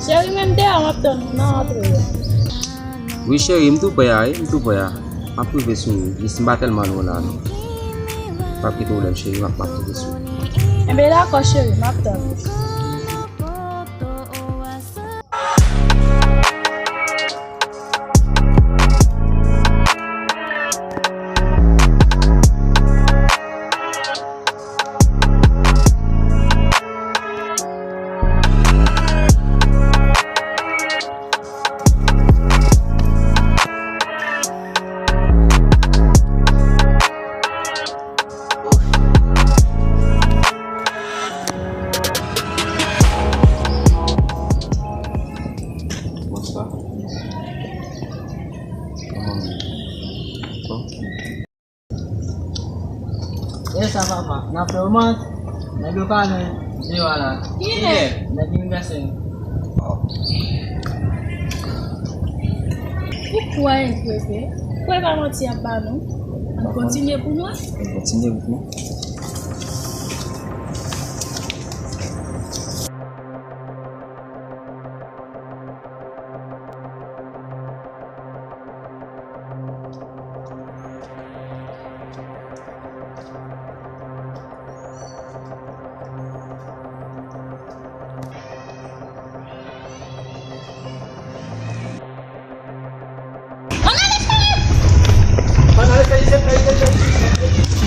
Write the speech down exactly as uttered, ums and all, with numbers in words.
Cheri, menm deyò, m ap tann ou nan antre a. Wi, cheri, m tou prè a, wi, m tou prè a. M ap rive sou ou, jis m pa tèlman lwen la, non. Pa kite pwoblèm, cheri, m ap, m ap rive sou ou. Enben, dakò, cheri, m ap tann ou. Bonswa. Kòman w ye? Anfòm? E sa papa, n ap fè romans. Nèg yo pa lwen, deyò a la. Kilè? Nèg inivèsè yo. Ou kwè e vre vre? Kwè pa manti y ap ba nou? Ann kontinye pou nou wè. Ann kontinye pou nou. Ann ale, cheri! Ann ale, cheri, cheri, cheri, cheri.